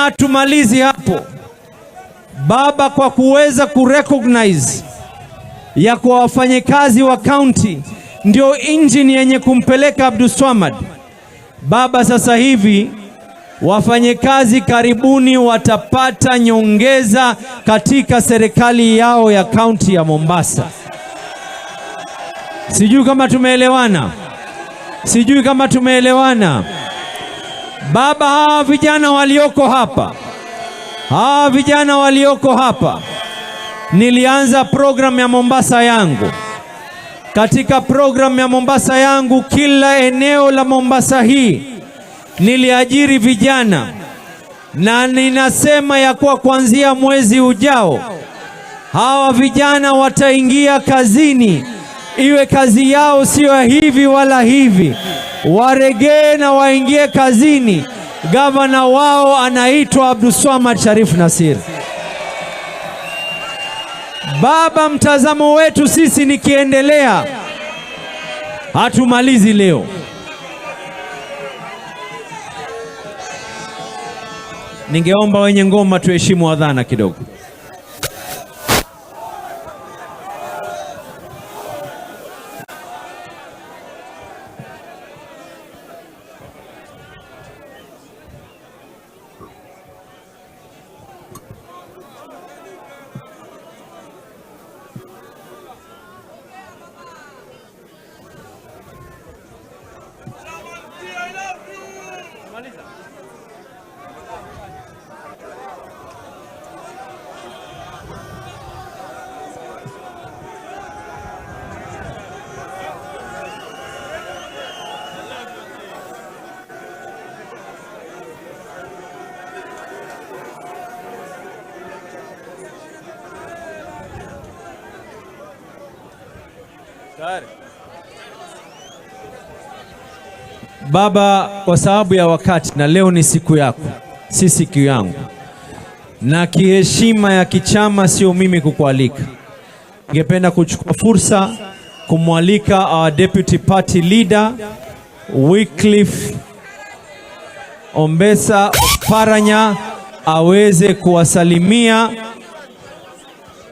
Hatumalizi hapo baba, kwa kuweza kurecognize ya kwa wafanyikazi wa county ndio engine yenye kumpeleka Abdulswamad. Baba, sasa hivi wafanyikazi karibuni watapata nyongeza katika serikali yao ya kaunti ya Mombasa. Sijui kama tumeelewana, sijui kama tumeelewana. Baba, hawa vijana walioko hapa, hawa vijana walioko hapa, nilianza program ya Mombasa yangu. Katika program ya Mombasa yangu, kila eneo la Mombasa hii niliajiri vijana, na ninasema ya kuwa kuanzia mwezi ujao hawa vijana wataingia kazini, iwe kazi yao sio hivi wala hivi, waregee na waingie kazini. Gavana wao anaitwa Abdulswamad Sharif Nassir. Baba, mtazamo wetu sisi nikiendelea, hatumalizi leo. Ningeomba wenye ngoma tuheshimu adhana kidogo. Baba, kwa sababu ya wakati na leo ni siku yako, si siku yangu, na kiheshima ya kichama sio mimi kukualika. Ningependa kuchukua fursa kumwalika our deputy party leader Wycliffe Ombesa Oparanya aweze kuwasalimia.